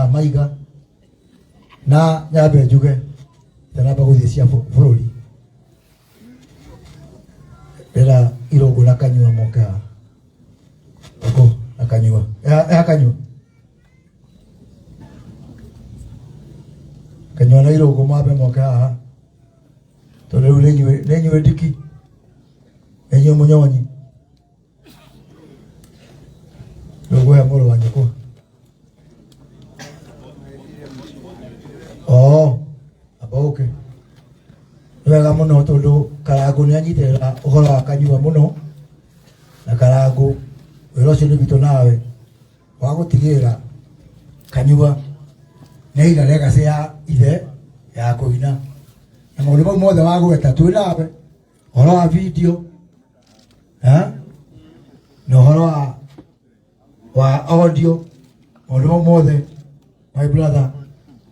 Maiga na nyambe njuge itanamba gũthiĩ cia bũrũri ndĩra Irũngũ na Kanyua moke haha. Irũngũ na Kanyua eha Kanyua Kanyua na Irũngũ mambe moke haha tondũ rĩu nĩ inyuĩ ndiki nĩ inyuĩ mũnyonyi. Rĩu ngũhe mũrũ wa nyũkwa. Oo, amba ũke. Nĩ wega mũno tondũ Karangũ nĩ anyitĩrĩra ũhoro wa Kanyua mũno, na Karangũ wĩra ũcio nĩ witũ nawe wa gũtigĩrĩra Kanyua nĩ aiga legacy ya ithe ya kũina. Na maũndũ mau mothe wagweta twĩ nawe, ũhoro wa video, eh? Na ũhoro wa audio, maũndũ mau mothe my brother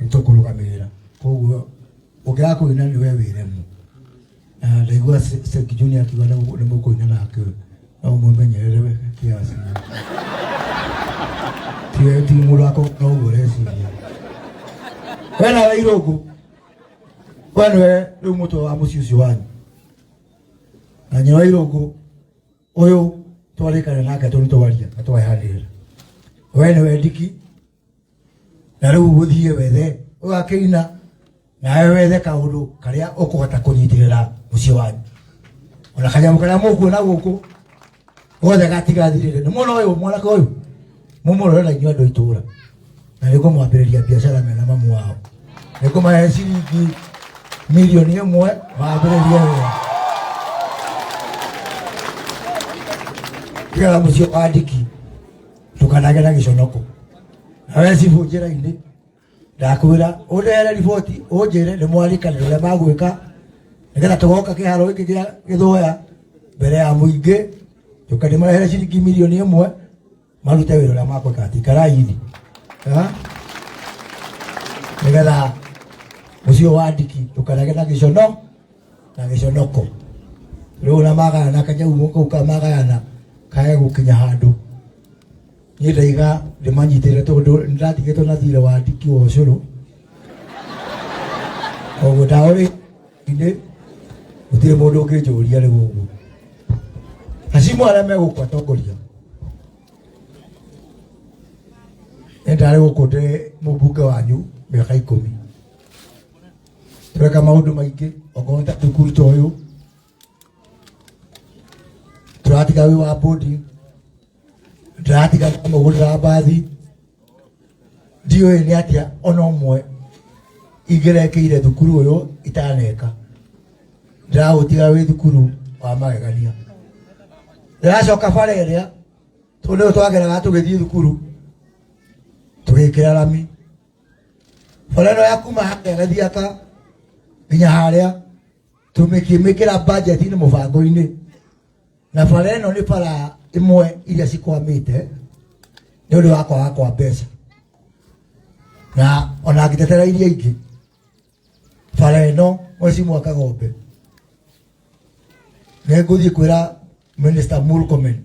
nĩ tũkũrũgamĩrĩra. Koguo ũngĩaga kũina nĩ we wĩremu. Na ndaigua Seki Junior akiuga nĩ mũkũina nake, no mũmenyerere we kiasi. Ti mũndũ wa kũina ũguo ũreciria. We nawe Irũngũ, we nĩwe rĩu mũtwe wa mũciĩ ũcio wanyu. Na nyina wa Irũngũ ũyũ twarĩkana nake tondũ twaria na twahanĩrĩra. We nĩwe ndiki na rĩu ũthiĩ wethe ũgakĩina nawe wethe kaũndũ karĩa ũkũhota kũnyitĩrĩra mũciĩ wanyu ona kanyamũ karĩa mũkuona gũkũ gothe gatigathirĩre nĩ mwana ũyũ mwanake ũyũ mũmũrore na inyuĩ andũ a itũũra na nĩ ngũmwambĩrĩria biacara mena mamu wao nĩ ngũmahe ciringi 1 mirioni mambĩrĩrie wĩra nĩgetha mũciĩ wa ndiki ndũkanage na gĩconoko. Nawe cibũ njĩra-inĩ ndakwĩra ũndehere riboti ũnjĩre nĩ mwarĩkanĩra ũrĩa magwĩka nĩgetha tũgoka kĩharo gĩkĩ gĩa gĩthũya mbere ya mũingĩ tũke ndĩmarehere ciringi 1 mirioni marute wĩra ũrĩa makwĩka atĩ ikarai thĩ nĩgetha mũciĩ wa ndiki ndũkanage na gĩcono na gĩconoko. Rĩu ona magayana kanyamũ kau ka magayana kage gũkinya handũ niĩ ndaiga ndĩmanyitĩrĩre tondũ nĩndatigĩtwo na thirĩ wa ndiki wa ũcũrũ koguo ndaũrĩ inĩ gũtirĩ mũndũ ũngĩnjũria rĩu ũguo. Acimu arĩa megũkũ atongoria nĩ ndarĩ gũkũ ndĩ mũmbunge wanyu mĩaka 10 tũreka maũndũ maingĩ okorwo ta thukuru ta ũyũ tũratiga wĩ wa boarding ndĩratiga ndamũgũrĩra mbathi ndiũĩ nĩ atĩa ona ũmwe ingĩrekĩire thukuru ũyũ itaneka ndĩraũtiga wĩ thukuru wa magegania. Ndĩracoka bara ĩrĩa tondũ nĩyo twageraga tũgĩthiĩ thukuru tũgĩkĩra rami. Bara ĩno ya kuma harĩa Gathiaka nginya harĩa tũmĩkĩmĩkĩra budget-inĩ mũbango-inĩ na bara ĩno nĩ bara ĩmwe iria cikwamĩte nĩ ũndũ wa kwaga kwa mbeca na ona ngĩtetera iria ingĩ bara ĩno Mheshimiwa Kagombe nĩ ngũthiĩ kwĩra Minister Murkomen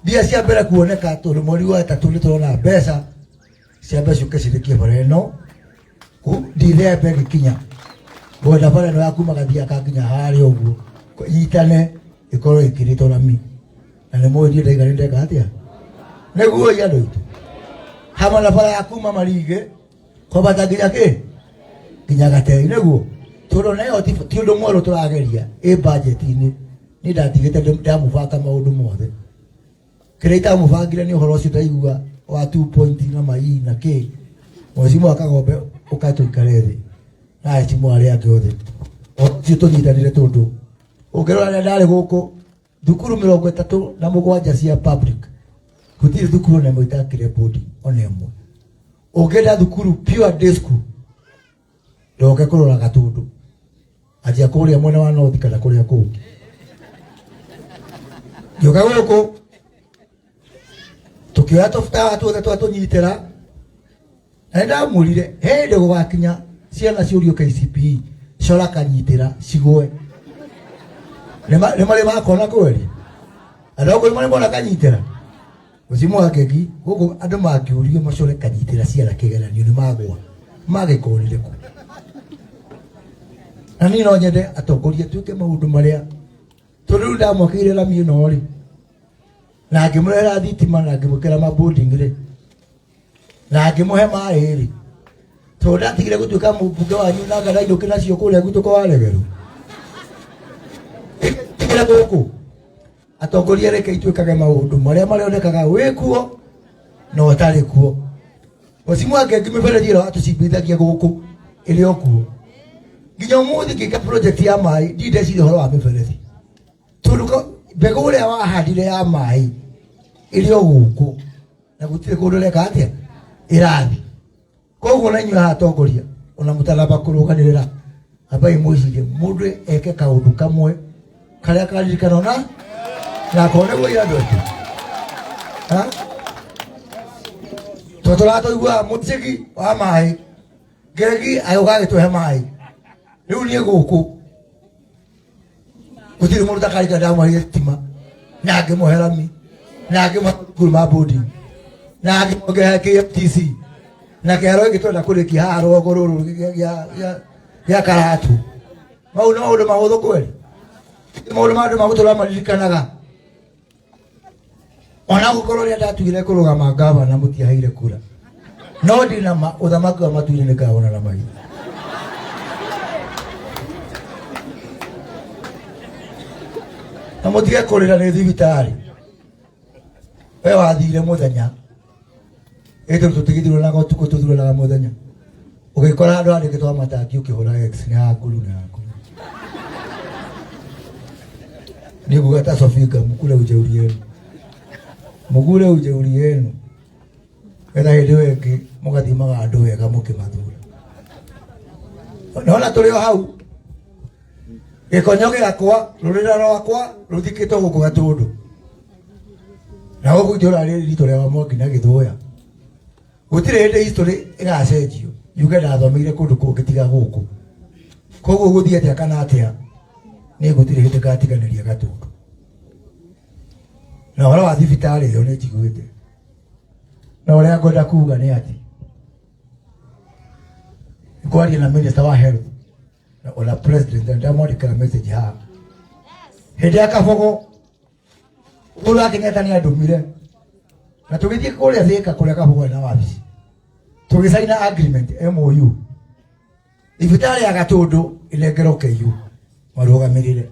mbia cia mbere kuoneka tondũ mweri wa ĩtatũ nĩ tũrona mbeca cia mbeca ciũke cirĩkie bara ĩno ndithemba ĩgĩkinya ngwenda bara ĩno ya kuma Gathiaka nginya harĩa ũguo nyitane ĩkorwo ĩkĩrĩtwo rami na nĩ mũĩ niĩ ndaiga nĩ ndeka atĩa nĩguo andũ aitũ hamwe na bara ya kuma Marigĩ kwambata nginya kĩ nginya Gatei nĩguo tondũ nayo ti ũndũ mwerũ tũrageria ĩ budget-inĩ niĩ ndatigĩte ndamũbanga maũndũ mothe kĩrĩa itamũbangire nĩ ũhoro ũcio ndaigua wa 2 point na mai na kĩ Mheshimiwa Kagombe ũka tũikare thĩ na aheshimu arĩa angĩ othe ũcio tũnyitanĩre tondũ ũngĩrora rĩrĩa ndarĩ gũkũ thukuru 37 cia public gũtirĩ thukuru ona ĩmwe itakire bodi ona ĩmwe. Ũngĩenda thukuru pure day school ndoke kũrora Gatũndũ anjia kũrĩa mwena wa north kana kũrĩa kũngĩ ngĩũka gũkũ tũkĩoya tũbutawa tuothe twatũnyitĩra na nĩndamwĩrire he hĩndĩ gũgakinya ciana ciũrio KCPE cora kanyitĩra cigwe nĩ marĩ makona kweri andũ akũrũ nĩ marĩ mona kanyitĩra. Mũcimu wa Ngegi gũkũ andũ mangĩũrio macore kanyitĩra ciara kĩgeranio nĩ magwa magĩkorire kũ. Na niĩ no nyende atongoria tuĩke maũndũ marĩa tondũ rĩu ndamwakĩire rami ĩno rĩ na ngĩmũrehera thitima na ngĩmwĩkĩra ma boarding rĩ na ngĩmũhe maĩ rĩ tondũ ndatigire gũtuĩka mũmbunge wanyu na nganainũke nacio kũrĩa gwitũ kwa Waregeru tigire gũkũ. Atongoria reke ituĩkage maũndũ marĩa marĩonekaga wĩ kuo na ũtarĩ kuo. Mũcimu wa Ngengi mĩberethi ĩrĩa watũcimbithagia gũkũ ĩrĩ o kuo nginya ũmũthĩ. Ngĩka project ya maĩ ndindeciria ũhoro wa mĩberethi tondũ mbegũ ĩrĩa wahandire ya maĩ ĩrĩ o gũkũ na gũtirĩ kũndũ ĩreka atĩa ĩrathi. Koguo na inyuĩ haha atongoria ona mũtanamba kũrũganĩrĩra ambai mwĩcirie mũndũ eke kaũndũ kamwe karĩa karirikanwo na akorwo nĩguo ira andũ aitũ. Ha? Tondũ tũratũiguaga mũcigi wa maĩ Ngegi agĩũka agĩtũhe maĩ rĩu niĩ gũkũ gũtirĩ mũndũ takarika ndamũheire thitima na ngĩmũhe rami na ngĩmũhe thukuru ma boarding na ngĩmũhe KMTC na kĩharo gĩkĩ twenda kũrĩkia haha rũgongo rũrũ gĩa Karatu. Mau nĩ maũndũ mahũthũ kweli? Nĩ maũndũ ma andũ magũtũra maririkanaga ona gũkorwo rĩrĩa ndatuire kũrũgama ngavana mũtiaheire kura no ndina ma ũthamaki wa matu-inĩ nĩ ngawona na maitho. Na mũtige kũrĩra nĩ thibitarĩ we wathire mũthenya ĩtũ tũtigithuranaga ũtukũ tũthuranaga mũthenya ũgĩkora andũ andĩkĩtwo matangi ũkĩhũra x nĩ hakuru nĩ hakuru nĩ nguga ta Sofika mukule ujeuri yenu mukule ujeuri yenu getha hĩndĩ ĩyo ĩngĩ mũgathimaga andũ wega mũkĩmathura. Nona tũrĩ o hau gĩkonyo gĩakwa rũrĩra rwakwa rũthikĩtwo gũkũ Gatũndũ na gũkũ itũra rĩrĩ ritũ rĩa Wamwangi na Gĩthũya gũtirĩ hĩndĩ history ĩgacenjio yuge ndathomeire kũndũ kũngĩ tiga gũkũ. Koguo gũthiĩ atĩa kana atĩa niĩ gũtirĩ hĩndĩ ngatiganĩria Gatũndũ. Na ũhoro wa thibitarĩ ĩyo nĩ njiguĩte na ũrĩa ngwenda kuga nĩ atĩ ngwaria na minister wa health na ona president na ndamwandĩkĩra message haha hĩndĩ ya Kabogo Uhuru wa Kenyatta nĩ andũmire na tũgĩthiĩ kũrĩa Thika kũrĩa Kabogo ena wabici tũgĩcaina agreement MOU thibitarĩ ya Gatũndũ ĩnengerwo KU marũgamĩrĩre.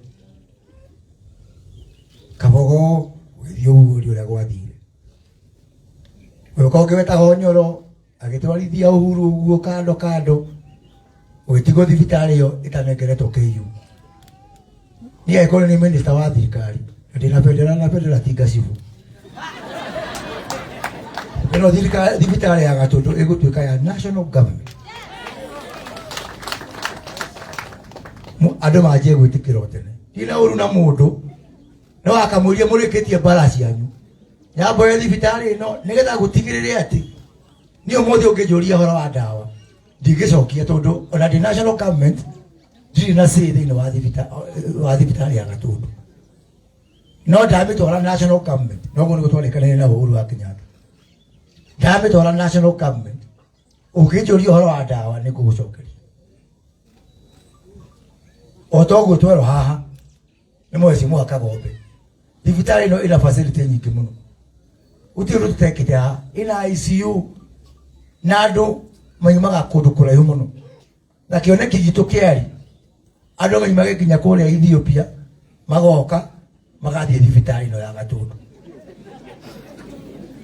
Kabogo gũgĩthiĩ ũguo ũrĩa gwathire ũyũ ũngĩ wetagwo Nyoro agĩtwarithia Uhuru ũguo kando kando ũgĩtigwo thibitarĩ ĩyo ĩtanengeretwo KU. Niĩ angĩkorwo nĩ minister wa thirikari na ndĩna bendera na bendera ti ngacibũ ĩno thirikari thibitarĩ ya Gatũndũ ĩgũtuĩka ya national government. Andũ manjie gwĩtĩkĩra o tene ndina ũru na mũndũ no akamũria mũrĩkĩtie mbara cianyu nyamboye thibitarĩ ĩno nĩgetha gũtigĩrĩre atĩ niĩ ũmũthĩ ũngĩnjũria ũhoro wa ndawa ndingĩcokia tondũ ona ndĩ national government ndirĩ na say thĩinĩ wa thibitarĩ ya Gatũndũ no ndamĩtwara national government noguo nĩguo twarĩkanĩire na Uhuru wa Kenyatta. Ndamĩtwara national government ũngĩnjũria ũhoro wa ndawa nĩ ngũgũcokeria o toguo twerwo haha nĩ mheshimiwa Kagombe. Thibitarĩ ĩno ĩna facility nyingĩ mũno gũtirĩ ũndũ tũtekĩte haha ĩna ICU na andũ maimaga kũndũ kũraihu mũno na kĩoneki gitũ kĩarĩ andũ maimage nginya kũrĩa Ethiopia magoka magathiĩ thibitarĩ ĩno ya Gatũndũ.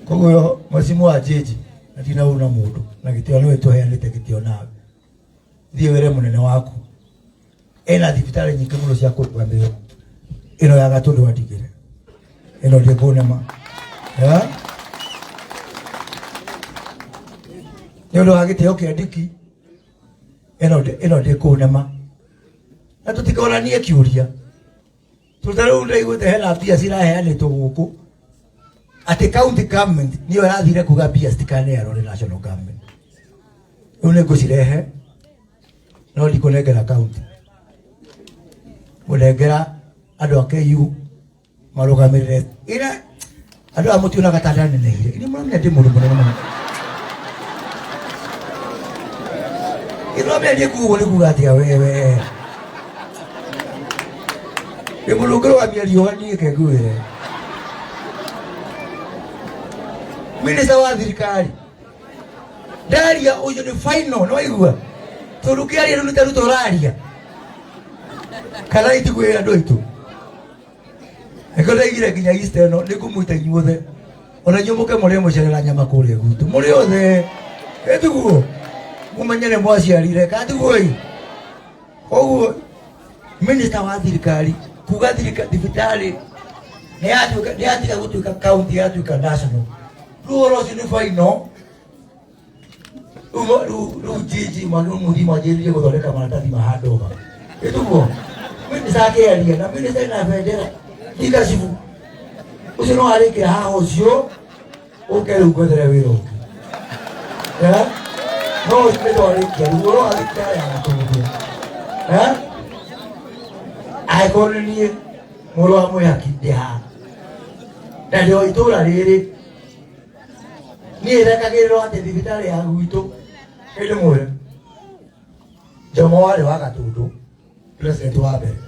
Koguo mheshimiwa Jeji na ndina ũru na mũndũ na gĩtĩo nĩwe tũheanĩte gĩtĩo nawe thiĩ wĩre mũnene waku ena thibitarĩ nyingĩ mũno cia kũrũgamĩrĩra ĩno ya Gatũndũ andigĩre ĩno ndĩkũnema. Nĩ ũndũ wa gĩtĩo kĩa Ndiki ĩno ndĩkũnema na tũtikoranie kĩũria tondũ rĩu ndaiguĩte hena mbia ciraheanĩtwo gũkũ atĩ county government nĩyo ĩrathire kuga mbia citikaneanwo nĩ national government. Rĩu nĩ ngũcirehe no ndikũnengera county ngũnengera andũ a KU marũgamĩrĩre ira. Andũ aya mũtionaga ta ndanenehire. Inyuĩ mũramenya ndĩ mũndũ mũnene mũno. Ĩramenya niĩ kuga ũguo nĩ kuga atĩa wewe. Ndĩ mũndũ ũngĩrũgamia riũa niĩ ke ngwĩre. Minista wa thirikari ndaria ũcio nĩ final nĩ waigua tondũ kĩaria rĩu nĩ ta Ruto ũraria kana itikwĩra andũ aitũ. Nĩkĩo ndaigire nginya Easter ĩno nĩ ngũmwĩta inyuothe ona inyuĩ mũke mũrĩe mũcere na nyama kũrĩa gwitũ mũrĩ othe ĩtiguo mũmenye nĩ mwaciarire kana tiguo ĩ. Koguo minista wa thirikari kuga thibitarĩ nĩ yatuĩka nĩ yatiga gũtuĩka county yatuĩka national. Rĩu ũhoro ũcio nĩ final. Rĩu jiji mwagĩrĩirwo mũthiĩ mwanjĩrĩrie gũthondeka maratathi ma handover. Ĩtiguo minista akĩaria na minista ena bendera ndikacibu ũcio no arĩkia haha ũcio ũke rĩu ngwethere wĩra ũngĩ. Eh? No ũcio nĩ twarĩkia rĩu ũhoro wa thibitarĩ ya Gatũndũ. Eh? Angĩkorwo nĩ niĩ mũrũ wa Mwĩhaki ndĩ haha na ndĩ o itũũra rĩrĩ niĩ rekagĩrĩrwo atĩ thibitarĩ ya gwitũ ĩndĩ mwĩre Jomo warĩ wa Gatũndũ president wa mbere.